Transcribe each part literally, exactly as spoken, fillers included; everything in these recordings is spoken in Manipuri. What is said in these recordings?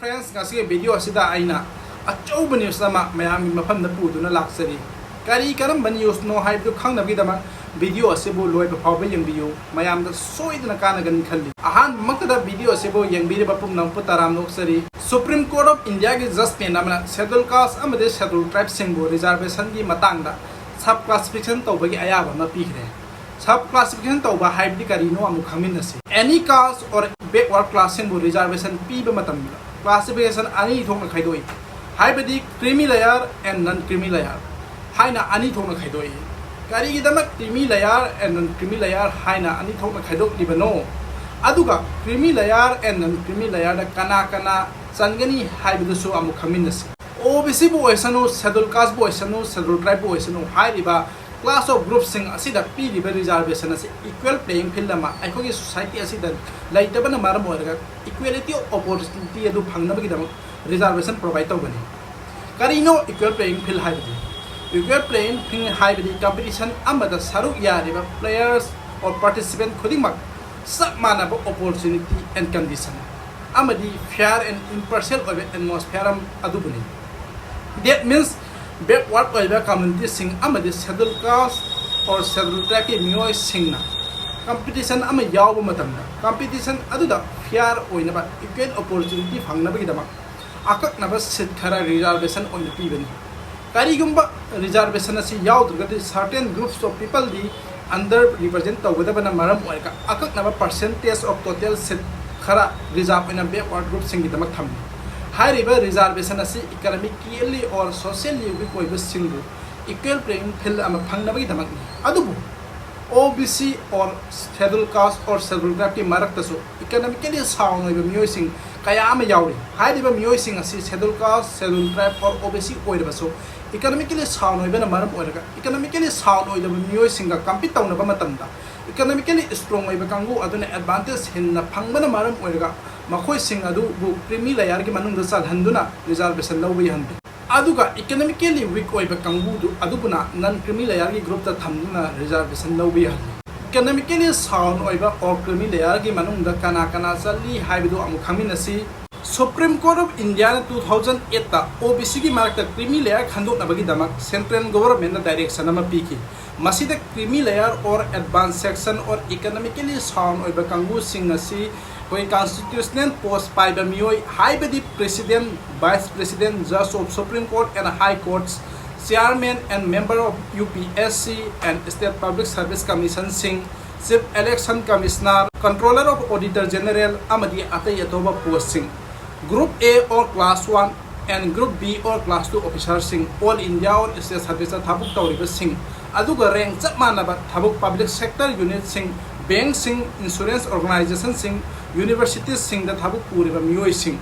Friends, ꯉꯁꯤꯒꯤ video ꯑꯁꯤꯗ ꯑꯩꯅ ꯑꯆꯧꯕ news ꯑꯃ ꯃꯌꯥꯝꯒꯤ ꯃꯐꯝꯗ ꯄꯨꯗꯨꯅ ꯂꯥꯛꯆꯔꯤ꯫ ꯀꯔꯤ ꯀꯔꯝꯕ news ꯅꯣ ꯍꯥꯏꯕꯗꯨ ꯈꯪꯅꯕꯒꯤꯗꯃꯛ video ꯑꯁꯤꯕꯨ ꯂꯣꯏꯕ ꯐꯥꯎꯕ ꯌꯦꯡꯕꯤꯌꯨ꯫ ꯃꯌꯥꯝꯗ ꯁꯣꯏꯗꯅ ꯀꯥꯟꯅꯒꯅꯤ ꯈꯜꯂꯤ꯫ ꯑꯍꯥꯟꯕꯃꯛꯇꯗ video ꯑꯁꯤꯕꯨ ꯌꯦꯡꯕꯤꯔꯤꯕ ꯄꯨꯝꯅꯃꯛꯄꯨ ꯇꯔꯥꯝꯅ ꯑꯣꯛꯆꯔꯤ꯫ Supreme Court of India ꯒꯤ judgment ꯑꯃꯅ Scheduled Caste ꯑꯃꯗꯤ Scheduled Tribe ꯁꯤꯡꯕꯨ reservation ꯒꯤ ꯃꯇꯥꯡꯗ sub classification ꯇꯧꯕꯒꯤ ꯑꯌꯥꯕ ꯑꯃ ꯄꯤꯈ꯭ꯔꯦ꯫ Sub classification ꯇꯧꯕ ꯍꯥꯏꯕꯗꯤ ꯀꯔꯤꯅꯣ ꯑꯃꯨꯛ ꯈꯪꯃꯤꯟꯅꯁꯤ꯫ Any caste or backward class ꯁꯤꯡꯕꯨ reservation ꯄꯤꯕ ꯃꯇꯝꯗ classification ꯑꯅꯤ ꯊꯣꯛꯅ ꯈꯥꯏꯗꯣꯛꯏ, ꯍꯥꯏꯕꯗꯤ creamy layer and non creamy layer ꯍꯥꯏꯅ ꯑꯅꯤ ꯊꯣꯛꯅ ꯈꯥꯏꯗꯣꯛꯏ꯫ ꯀꯔꯤꯒꯤꯗꯃꯛ creamy layer and non creamy layer ꯍꯥꯏꯅ ꯑꯅꯤ ꯊꯣꯛꯅ ꯈꯥꯏꯗꯣꯛꯂꯤꯕꯅꯣ? ꯑꯗꯨꯒ creamy layer and non creamy layer ꯗ ꯀꯅꯥ ꯀꯅꯥ ꯆꯟꯒꯅꯤ ꯍꯥꯏꯕꯗꯨꯁꯨ ꯑꯃꯨꯛ ꯈꯪꯃꯤꯟꯅꯁꯤ꯫ ꯑꯣ ꯕꯤ ꯁꯤ ꯕꯨ ꯑꯣꯏꯁꯅꯨ, Scheduled Caste ꯕꯨ ꯑꯣꯏꯁꯅꯨ, Scheduled Tribe ꯕꯨ ꯑꯣꯏꯁꯅꯨ, ꯍꯥꯏꯔꯤꯕ class of group ꯁꯤꯡ ꯑꯁꯤꯗ ꯄꯤꯔꯤꯕ reservation ꯑꯁꯤ equal playing field ꯑꯃ ꯑꯩꯈꯣꯏꯒꯤ society ꯑꯁꯤꯗ ꯂꯩꯇꯕꯅ ꯃꯔꯝ ꯑꯣꯏꯔꯒ equality of opportunity ꯑꯗꯨ ꯐꯪꯅꯕꯒꯤꯗꯃꯛ reservation provide ꯇꯧꯕꯅꯤ꯫ ꯀꯔꯤꯅꯣ equal playing field ꯍꯥꯏꯕꯗꯤ? Equal playing field ꯍꯥꯏꯕꯗꯤ competition ꯑꯃꯗ ꯁꯔꯨꯛ ꯌꯥꯔꯤꯕ players or participant ꯈꯨꯗꯤꯡꯃꯛ ꯆꯞ ꯃꯥꯟꯅꯕ opportunity and condition ꯑꯃꯗꯤ fair and impartial ꯑꯣꯏꯕ atmosphere ꯑꯗꯨꯕꯨꯅꯤ꯫ That means, backward ꯑꯣꯏꯕ community ꯁꯤꯡ ꯑꯃꯗꯤ Scheduled Caste or Scheduled Tribe ꯀꯤ ꯃꯤꯑꯣꯏꯁꯤꯡꯅ competition ꯑꯃ ꯌꯥꯎꯕ ꯃꯇꯝꯗ competition ꯑꯗꯨꯗ fair ꯑꯣꯏꯅꯕ equal opportunity ꯐꯪꯅꯕꯒꯤꯗꯃꯛ ꯑꯀꯛꯅꯕ seat ꯈꯔ reservation ꯑꯣꯏꯅ ꯄꯤꯕꯅꯤ꯫ ꯀꯔꯤꯒꯨꯝꯕ reservation ꯑꯁꯤ ꯌꯥꯎꯗ꯭ꯔꯒꯗꯤ certain groups of people D under represent ꯇꯧꯒꯗꯕꯅ ꯃꯔꯝ ꯑꯣꯏꯔꯒ ꯑꯀꯛꯅꯕ percentage of total seat ꯈꯔ reserve ꯑꯣꯏꯅ backward group ꯁꯤꯡꯒꯤꯗꯃꯛ ꯊꯝꯃꯤ꯫ ꯍꯥꯏꯔꯤꯕ reservation ꯑꯁꯤ economically or socially weak ꯑꯣꯏꯕꯁꯤꯡꯕꯨ equal playing field ꯑꯃ ꯐꯪꯅꯕꯒꯤꯗꯃꯛꯅꯤ꯫ ꯑꯗꯨꯕꯨ ꯑꯣ B C or Scheduled Caste or Scheduled Tribe ꯀꯤ ꯃꯔꯛꯇꯁꯨ economically sound ꯑꯣꯏꯕ ꯃꯤꯑꯣꯏꯁꯤꯡ ꯀꯌꯥ ꯑꯃ ꯌꯥꯎꯔꯤ꯫ ꯍꯥꯏꯔꯤꯕ ꯃꯤꯑꯣꯏꯁꯤꯡ ꯑꯁꯤ Scheduled Caste, Scheduled Tribe or ꯑꯣ ꯕꯤ ꯁꯤ ꯑꯣꯏꯔꯕꯁꯨ economically sound ꯑꯣꯏꯕꯅ ꯃꯔꯝ ꯑꯣꯏꯔꯒ economically sound ꯑꯣꯏꯗꯕ ꯃꯤꯑꯣꯏꯁꯤꯡꯒ compete ꯇꯧꯅꯕ ꯃꯇꯝꯗ economically strong ꯑꯣꯏꯕ ꯀꯥꯡꯕꯨ ꯑꯗꯨꯅ advantage ꯍꯦꯟꯅ ꯐꯪꯕꯅ ꯃꯔꯝ ꯑꯣꯏꯔꯒ ꯃꯈꯣꯏꯁꯤꯡ ꯑꯗꯨꯕꯨ creamy layer ꯒꯤ ꯃꯅꯨꯡꯗ ꯆꯜꯍꯟꯗꯨꯅ reservation ꯂꯧꯕ ꯌꯥꯍꯟꯕꯤ꯫ ꯑꯗꯨꯒ economically weak ꯑꯣꯏꯕ ꯀꯥꯡꯕꯨꯗꯨ ꯑꯗꯨꯕꯨꯅ non creamy layer ꯒꯤ group ꯇ ꯊꯝꯗꯨꯅ reservation ꯂꯧꯕ ꯌꯥꯍꯜꯂꯤ꯫ Economically sound ꯑꯣꯏꯕ or creamy layer ꯒꯤ ꯃꯅꯨꯡꯗ ꯀꯅꯥ ꯀꯅꯥ ꯆꯜꯂꯤ ꯍꯥꯏꯕꯗꯨ ꯑꯃꯨꯛ ꯈꯪꯃꯤꯟꯅꯁꯤ꯫ Supreme Court of Indiaꯅ two thousand eight ꯇ OBCꯒꯤ ꯃꯔꯛꯇ creamy layer ꯈꯟꯗꯣꯛꯅꯕꯒꯤꯗꯃꯛ central governmentꯅ direction ꯑꯃ ꯄꯤꯈꯤ꯫ ꯃꯁꯤꯗ creamy layer or advanced section or economically sound ꯑꯣꯏꯕ ꯀꯥꯡꯕꯨꯁꯤꯡ ꯑꯁꯤ ꯑꯩꯈꯣꯏ constitutional post ꯄꯥꯏꯕ ꯃꯤꯑꯣꯏ, ꯍꯥꯏꯕꯗꯤ President, Vice President, Judge of Supreme Court and High Courts, Chairman and Member of UPSC and State Public Service Commissionꯁꯤꯡ, Chief Election Commissioner, Controller of Auditor General ꯑꯃꯗꯤ ꯑꯇꯩ ꯑꯇꯣꯞꯄ postꯁꯤꯡ, Group A or Class one and Group B or Class two officerꯁꯤꯡ, All India or State Serviceꯇ ꯊꯕꯛ ꯇꯧꯔꯤꯕꯁꯤꯡ, ꯑꯗꯨꯒ rank ꯆꯞ ꯃꯥꯟꯅꯕ ꯊꯕꯛ public sector unitꯁꯤꯡ, bankꯁꯤꯡ, insurance organizationꯁꯤꯡ, universitiesꯁꯤꯡꯗ ꯊꯕꯛ ꯄꯨꯔꯤꯕ ꯃꯤꯑꯣꯏꯁꯤꯡ,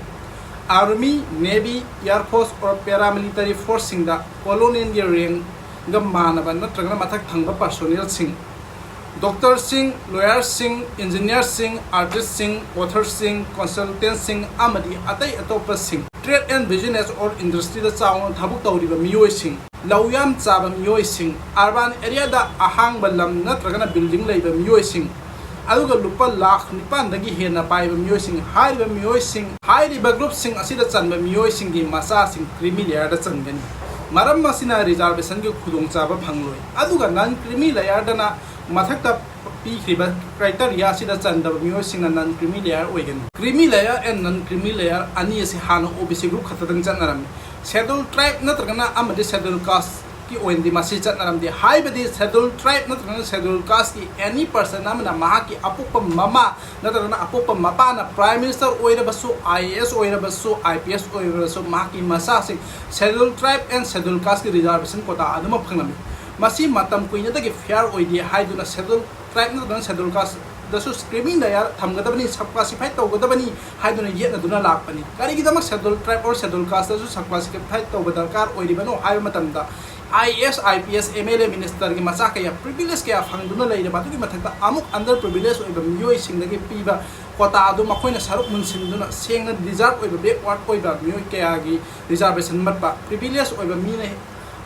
Army, Navy, Air Force or Paramilitary Forceꯁꯤꯡꯗ colonelꯒꯤ rankꯒ ꯃꯥꯟꯅꯕ ꯅꯠꯇ꯭ꯔꯒꯅ ꯃꯊꯛ ꯊꯪꯕ personnelꯁꯤꯡ, doctorꯁꯤꯡ, lawyerꯁꯤꯡ, engineerꯁꯤꯡ, artistꯁꯤꯡ, authorꯁꯤꯡ, consultantꯁꯤꯡ ꯑꯃꯗꯤ ꯑꯇꯩ ꯑꯇꯣꯞꯄꯁꯤꯡ, trade and business or industryꯗ ꯆꯥꯎꯅ ꯊꯕꯛ ꯇꯧꯔꯤꯕ ꯃꯤꯑꯣꯏꯁꯤꯡ, ꯂꯧ ꯌꯥꯝ ꯆꯥꯕ ꯃꯤꯑꯣꯏꯁꯤꯡ, urban areaꯗ ꯑꯍꯥꯡꯕ ꯂꯝ ꯅꯠꯇ꯭ꯔꯒꯅ building ꯂꯩꯕ ꯃꯤꯑꯣꯏꯁꯤꯡ, ꯑꯗꯨꯒ ꯂꯨꯄꯥ ꯂꯥꯈ ꯅꯤꯄꯥꯟꯗꯒꯤ ꯍꯦꯟꯅ ꯄꯥꯏꯕ ꯃꯤꯑꯣꯏꯁꯤꯡ, ꯍꯥꯏꯔꯤꯕ ꯃꯤꯑꯣꯏꯁꯤꯡ, ꯍꯥꯏꯔꯤꯕ groupꯁꯤꯡ ꯑꯁꯤꯗ ꯆꯟꯕ ꯃꯤꯑꯣꯏꯁꯤꯡꯒꯤ ꯃꯆꯥꯁꯤꯡ creamy layerꯗ ꯆꯟꯒꯅꯤ꯫ ꯃꯔꯝ ꯑꯁꯤꯅ reservationꯒꯤ ꯈꯨꯗꯣꯡꯆꯥꯕ ꯐꯪꯂꯣꯏ꯫ ꯑꯗꯨꯒ non creamy layerꯗꯅ ꯃꯊꯛꯇ ꯄꯤꯈ꯭ꯔꯤꯕ criteria ꯑꯁꯤꯗ ꯆꯟꯗꯕ ꯃꯤꯑꯣꯏꯁꯤꯡꯅ non creamy layer ꯑꯣꯏꯒꯅꯤ꯫ Creamy layer and non creamy layer ꯑꯅꯤ ꯑꯁꯤ ꯍꯥꯟꯅ OBC group ꯈꯛꯇꯗꯪ ꯆꯠꯅꯔꯝꯃꯤ꯫ Schedule tribe ꯅꯠꯇ꯭ꯔꯒꯅ ꯑꯃꯗꯤ schedule casteꯀꯤ ꯑꯣꯏꯅꯗꯤ ꯃꯁꯤ ꯆꯠꯅꯔꯝꯗꯦ꯫ ꯍꯥꯏꯕꯗꯤ schedule tribe ꯅꯠꯇ꯭ꯔꯒꯅ schedule casteꯀꯤ any person ꯑꯃꯅ ꯃꯍꯥꯛꯀꯤ ꯑꯄꯣꯛꯄ ꯃꯃꯥ ꯅꯠꯇ꯭ꯔꯒꯅ ꯑꯄꯣꯛꯄ ꯃꯄꯥꯅ Prime Minister ꯑꯣꯏꯔꯕꯁꯨ, IAS ꯑꯣꯏꯔꯕꯁꯨ, IPS ꯑꯣꯏꯔꯕꯁꯨ, ꯃꯍꯥꯛꯀꯤ ꯃꯆꯥꯁꯤꯡ schedule tribe and schedule casteꯀꯤ reservation quota ꯑꯗꯨꯃꯛ ꯐꯪꯂꯝꯃꯤ꯫ ꯃꯁꯤ ꯃꯇꯝ ꯀꯨꯏꯅꯗꯒꯤ fair ꯑꯣꯏꯗꯦ ꯍꯥꯏꯗꯨꯅ schedule tribe ꯅꯠꯇ꯭ꯔꯒꯅ schedule casteꯗꯁꯨ creamy layer ꯊꯝꯒꯗꯕꯅꯤ, sub classify ꯇꯧꯒꯗꯕꯅꯤ ꯍꯥꯏꯗꯨꯅ ꯌꯦꯠꯅꯗꯨꯅ ꯂꯥꯛꯄꯅꯤ꯫ ꯀꯔꯤꯒꯤꯗꯃꯛ schedule tribe or schedule casteꯇꯁꯨ sub classify ꯇꯧꯕ ꯗꯔꯀꯥꯔ ꯑꯣꯏꯔꯤꯕꯅꯣ ꯍꯥꯏꯕ ꯃꯇꯝꯗ, IAS, IPS, MLA, ministerꯒꯤ ꯃꯆꯥ ꯀꯌꯥ, privilege ꯀꯌꯥ ꯐꯪꯗꯨꯅ ꯂꯩꯔꯕ, ꯑꯗꯨꯒꯤ ꯃꯊꯛꯇ ꯑꯃꯨꯛ under privilege ꯑꯣꯏꯕ ꯃꯤꯑꯣꯏꯁꯤꯡꯗꯒꯤ ꯄꯤꯕ quota ꯑꯗꯨ ꯃꯈꯣꯏꯅ ꯁꯔꯨꯛ ꯃꯨꯟꯁꯤꯟꯗꯨꯅ ꯁꯦꯡꯅ deserve ꯑꯣꯏꯕ, backward ꯑꯣꯏꯕ ꯃꯤꯑꯣꯏ ꯀꯌꯥꯒꯤ reservation ꯃꯠꯄ, privilege ꯑꯣꯏꯕ ꯃꯤꯅ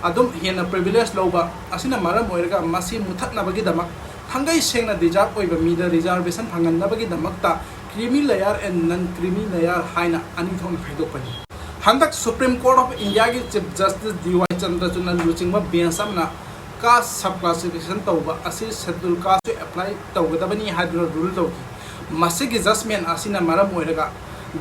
ꯑꯗꯨꯝ ꯍꯦꯟꯅ privilege ꯂꯧꯕ ꯑꯁꯤꯅ ꯃꯔꯝ ꯑꯣꯏꯔꯒ ꯃꯁꯤ ꯃꯨꯊꯠꯅꯕꯒꯤꯗꯃꯛ, ꯊꯥꯡꯒꯩ ꯁꯦꯡꯅ deserve ꯑꯣꯏꯕ ꯃꯤꯗ reservation ꯐꯪꯍꯟꯅꯕꯒꯤꯗꯃꯛꯇ Creamy layer and non creamy layer ꯍꯥꯏꯅ ꯑꯅꯤ ꯊꯣꯛꯅ ꯈꯥꯏꯗꯣꯛꯄꯅꯤ꯫ ꯍꯟꯗꯛ Supreme Court of Indiaꯒꯤ Chief Justice D Y Chandrachudꯅ ꯂꯨꯆꯤꯡꯕ bench ꯑꯃꯅ caste subclassification ꯇꯧꯕ ꯑꯁꯤ Scheduled Casteꯁꯨ apply ꯇꯧꯒꯗꯕꯅꯤ ꯍꯥꯏꯗꯨꯅ rule ꯇꯧꯈꯤ꯫ ꯃꯁꯤꯒꯤ judgment ꯑꯁꯤꯅ ꯃꯔꯝ ꯑꯣꯏꯔꯒ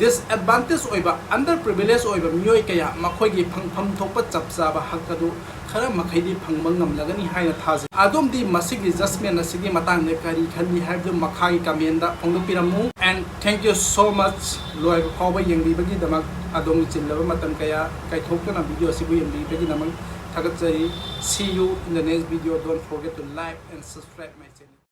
disadvantage ꯑꯣꯏꯕ, underprivileged ꯑꯣꯏꯕ ꯃꯤꯑꯣꯏ ꯀꯌꯥ ꯃꯈꯣꯏꯒꯤ ꯐꯪꯐꯝ ꯊꯣꯛꯄ ꯆꯞ ꯆꯥꯕ ꯍꯛ ꯑꯗꯨ ꯈꯔ ꯃꯈꯩꯗꯤ ꯐꯪꯕ ꯉꯝꯂꯒꯅꯤ ꯍꯥꯏꯅ ꯊꯥꯖꯩ꯫ ꯑꯗꯣꯝꯗꯤ ꯃꯁꯤꯒꯤ judgment ꯑꯁꯤꯒꯤ ꯃꯇꯥꯡꯗ ꯀꯔꯤ ꯈꯜꯂꯤ ꯍꯥꯏꯕꯗꯨ ꯃꯈꯥꯒꯤ commentꯗ ꯐꯣꯡꯗꯣꯛꯄꯤꯔꯝꯃꯨ꯫ And thank you so much ꯂꯣꯏꯕ ꯐꯥꯎꯕ ꯌꯦꯡꯕꯤꯕꯒꯤꯗꯃꯛ꯫ ꯑꯗꯣꯝꯒꯤ ꯆꯤꯜꯂꯕ ꯃꯇꯝ ꯀꯌꯥ ꯀꯥꯏꯊꯣꯛꯇꯨꯅ video ꯑꯁꯤꯕꯨ ꯌꯦꯡꯕꯤꯕꯒꯤꯗꯃꯛ ꯊꯥꯒꯠꯆꯔꯤ꯫ See you in the next video. Don't forget to like and subscribe my channel.